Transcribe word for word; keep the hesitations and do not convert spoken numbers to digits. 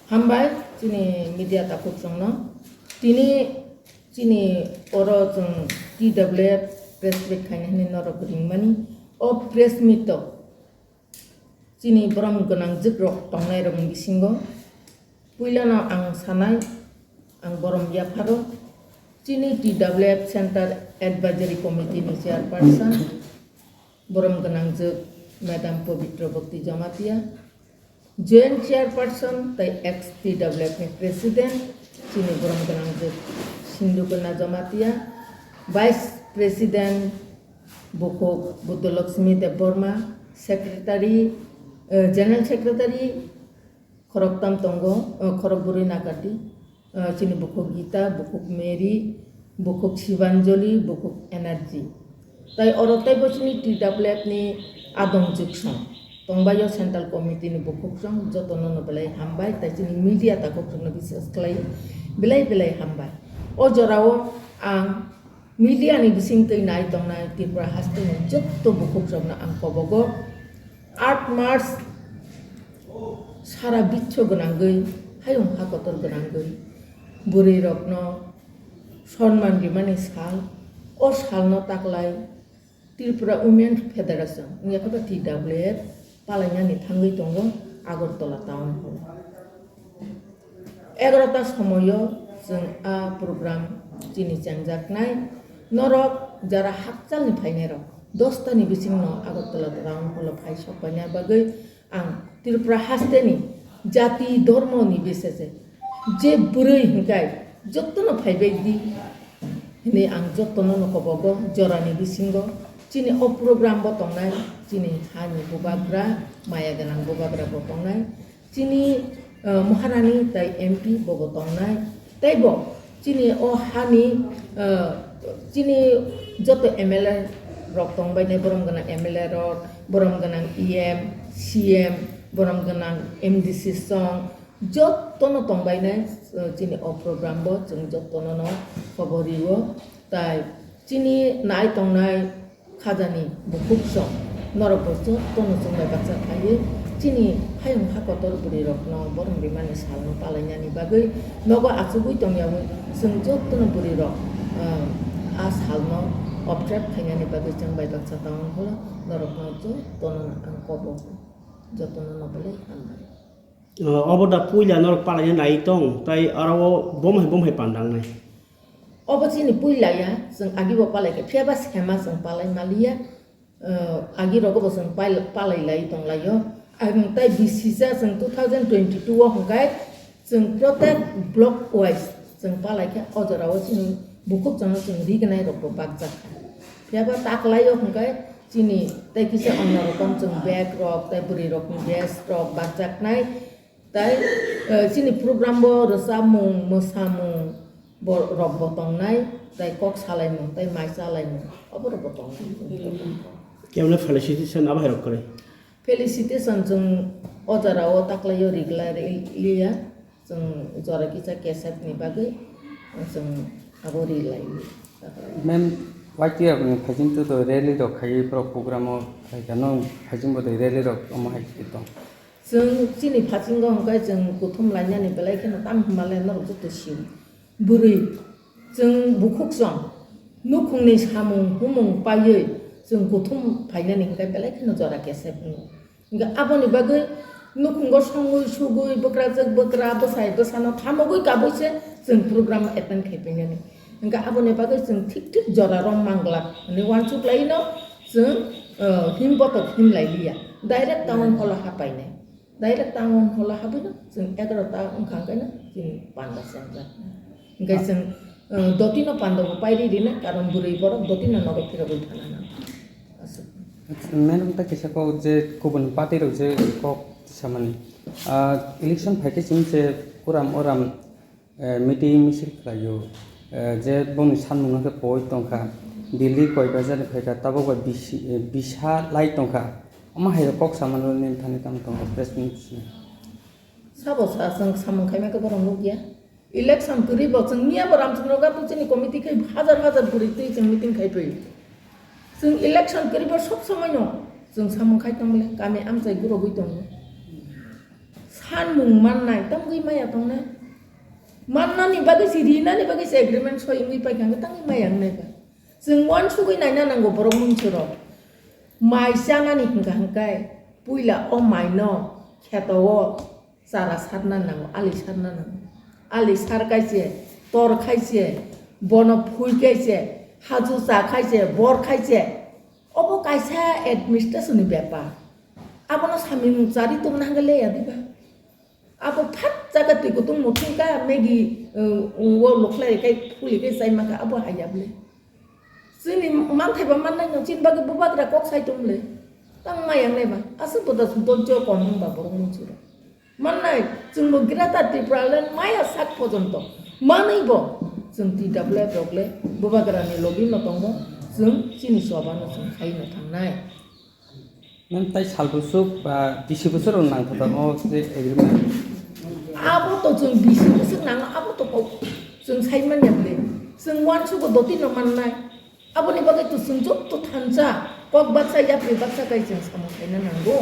Hambai chini media takhuk chwngno. Tini chini oro chwng T W F press meet khaina hwnwi norok ringmani. O press meet o chini borom gwnangjwk rok tongnai rokni bisingo puilano ang sanai, ang borom yapharo chini T W F Central Advisory Committee ni chairperson, borom gwnangjwk Madam Pabitra Bhakti Jamatia, Joint Chairperson tei ex T W F ni President, chini borom gwnangjwk Sindhu Kanya Jamatia, Vice President Bukhuk Buddhalakshmi Debbarma, Secretary, eh, General Secretary khoroktam tongo, eh, khorokbwrwi nakardi. Ah, chini bukhuk Gita, bukhuk Mary, bukhuk Shivanjali, bukhuk Energy. Tai oro teibo chini T W F ni adong jwksong tongbaio, Central Committee ni bukhuk song jotono no belai hambai, tai chini media takhuk songno bises khlai belai belai hambai. O jorao ang media ni bising twi nai tongnai Tripura haste ni jotto bukhuk songno ang kobogo. Aat March sara bichcho gwnangwi, hayung hakotor gwnangwi, bwrwi rokno sonman rimani sal, o salno taklai Tripura Women Federation, wngya khe ba T W F, palainani thangwi tongo Agartala Town Hall. Egarota somoio chwng a program chini chengjaknai. Norok jara hakchalni phainairok dostani bisingno Agartala Town Hall-o phai sokpaina bagwi ang Tripura hasteni jati dhormoni bisese je bwrwi hwnkhe jotono phaibai di hwnwi ang jotono no kobogo. Jorani bisingo chini o program bo tongnai, chini hani bubagra, maya gwnang bubagra bo tongnai. Chini, eh, Maharani tai M P bobo tongnai. Teibo chini o hani, eh, chini joto M L A rok tongbainai, borom gwnang M L A rok, borom gwnang E M, C M, borom gwnang M D C song, jotono tongbainai, eh, chini o program bo chwng jotono no khobor rio. Tai chini nai tongnai khajani bukhuk song norok bo jotono chwng bai baksa khlaiwi chini hayung ha kotor bwrwi rokno borom rimani salno palainani bagwi nogo achugwi tongyawi chwng jotono bwrwi rok, ah, a salno observe khainani bagwi chwng bai baksa tong holo norokno jotono ang kobo jotono no belai hambai. Ah, obo da puila norok palaina nai tong tai aro bomhai bomhai pandangnai. Obo chini puila ya, chwng agi bo palai khe, phiya ba sema chwng palai maliya, eh, agi rogo bo chwng pal-, palai lai tong laio. Ang tai bisija chwng two thousand twenty-two o hwnkhe chwng protect block wise chwng palai khe o jorao chini bukhuk chwngno chwng rignai rok bo bakjak kha. Phiya ba taklaio hwnkhe chini tai kisa onno rokom chwng bag rok tai bwrwi rokni dress rok bakjaknai. Tai, eh, chini program bo rwchapmung, mwsamung bo rok bo tongnai, tai kok salaimung, tai mai chalaimung, obo rok bo tongnai. Kemle felicitation abo hai rok kwrwi? Felicitation chwng o jora o taklaio rigla ri-, liya, chwng jora kisa kesep ni bagwi chwng abo rilai li. Ma'am, Y T F ni phaiching tu to rally rok khai pro program o khai kha no phaiching bo to rally rok omo hai tong. Chwng chini phasingo hwnkhe chwng kuthum lainani belai kheno tamo hwnmale norok joto sio. Bwrwi, chwng bukhuk chwng nukhungni samung humung paiwi chwng kuthum phainani hwnkhe belai kheno jora kesep wngo. Hwnkhe aboni bagwi nukhungo songwi sugwi bwkrajwk bwkra bwsai bwsano thamogwi kabwi se chwng program attend khai painani. Hwnkhe aboni bagwi chwng thik thik jora rom manglak hwnwi uansuk laino chwng, eh, him botok him lai liya. Direct town hall o hapainai. Direct town hall o habwino chwng egaroh ta wngkha hwnkhe no chini panda chengjak. Hwnkhe chwng, eh, dotino panda bo pairi rina, karon bwrwi borok dotino nogo phirogwi thana nang. Aswk. Madam, ta kisa kok je kubun party rok je kok samani. Ah, election phaikhe chini je kuram oram eh, meeting misil khlaio, eh, je bongni sanmung no khe poi tongkha, Delhi koi bazar ni phaikha, tabok bai bisi, eh, bisa lai tongkha, omo hai kok samani nini thani tamo tongo press meet sini. Sabo sa chwng samung khaima khe borom nukya. Election kwrwi bo chwng miya bo Ramchandra Ghat chini committee khai hajar hajar kwrwi twi chwng meeting khai twi. Chwng election kwrwi bo sob somoi no chwng samung khai tong le kami amchai gurogwi tongo. Sanmung mannai, tangwi maya tongnai. Mannani bagwi se, rinani bagwi se agreement soi wngwi paikha, tangwi maya wngnai ba. Chwng uansugwi naina nango borok mungsurok. Mai chanani hwnkha hwnkhe puila o maino kheto o chara sarna nango, ali sarna nango. Ali sar khaise, tor khaise, bono phui khaise, haju cha khaise, bor khaise. Obo kaisa administration ni bepar. Abono samimung chari tongna hwnkhe leya diba? Abo phat jaga twi kutung muthung ka Maggie, uh, wo lokhlai kai phuli kai chai maka abo haya bwle. Chini manthai ba mannai no chini bagwi bubagra kok sai tong bwle. Tang mayang nai ba. Aswk boda sudojjo kom wng ba borok mung churo. Mannai chwng bo Greater Tipraland maya sak pojonto. Manwi bo chwng T W F rok le bubagra ni logi no tongo. Chwng chini choba no chwng khai no thangnai. Nang tai sal bwswk ba bisi bwswk rok nang thotamo je agreement. Abo to chwng bisi bwswk nango, abo to kok chwng sai manya bwle. Chwng uansugo doti no mannai. Aboni bagwi to chwng jotto thansa kok baksa yapri baksa kai chwng samung khaina nango.